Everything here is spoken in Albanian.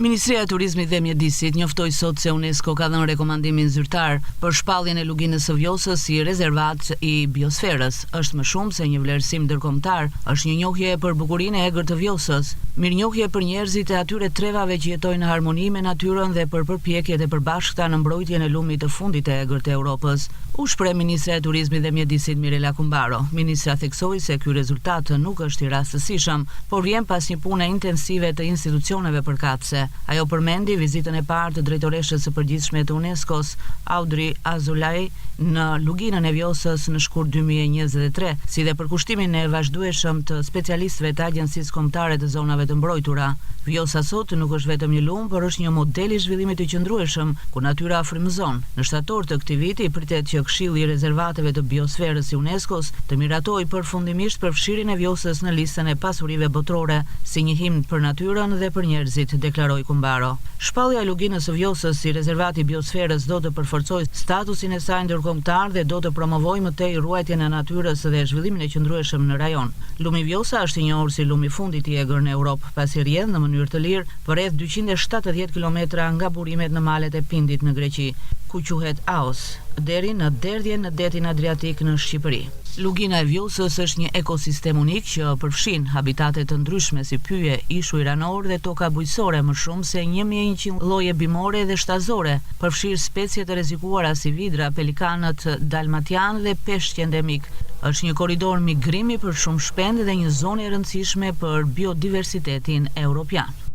Ministria e Turizmit dhe Mjedisit njoftoi sot se UNESCO ka dhënë rekomandimin zyrtar për shpalljen e Luginës së Vjosës si rezervat i biosferës. Është më shumë se një vlerësim ndërkombëtar, është një njohje për bukurinë e egër të Vjosës, mirënjohje për njerëzit e atyre trevave që jetojnë në harmoni me natyrën dhe për përpjekjet e përbashkëta në mbrojtjen e lumit të fundit të egër të Europës, u shpreh ministrja e Turizmit dhe Mjedisit Mirela Kumbaro. Ministrja theksoi se ky rezultat nuk është i rastësishëm, por vjen pas një pune intensive të institucioneve përkatëse. Ajo përmendi vizitën e parë të drejtoreshës së përgjithshme të UNESCO-s, Audrey Azoulay, në Luginën e Vjosës në shkurt 2023, si dhe përkushtimin e vazhdueshëm të specialistëve të Agjencisë Kombëtare të Zonave të Mbrojtura. Vjosa sot nuk është vetëm një lumë, por është një model i zhvillimit të qëndrueshëm, ku natyra frymëzon. Në shtator të këtij viti, pritet që Këshilli i Rezervateve të Biosferës i UNESCO-s të miratojë përfundimisht përfshirjen e Vjosës në listën e pasurive botërore, si një himn për natyrën dhe për njerëzit, deklaroi Kumbaro. Shpallja e Luginës së Vjosës si rezervat i biosferës do të përforcojë statusin e saj ndërkombëtar dhe do të promovojë më tej ruajtjen e natyrës dhe zhvillimin e qëndrueshëm në rajon. Lumi Vjosa është i njohur si lumi i fundit i egër në Europë, pasi rrjedh në mënyrë të lirë për rreth 270 kilometra nga burimet në malet e Pindit në Greqi, ku quhet Aos, deri në derdhjen në detin Adriatik në Shqipëri. Lugina e Vjosës është një ekosistem unik që përfshin habitate të ndryshme si pyje, ishuj ranorë dhe toka bujqësore, më shumë se 1100 lloje bimore dhe shtazore, përfshirë specie të rrezikuara si vidra, pelikanët dalmatianë dhe peshq endemik. Është një korridor migrimi për shumë shpendë dhe një zonë e rëndësishme për biodiversitetin europian.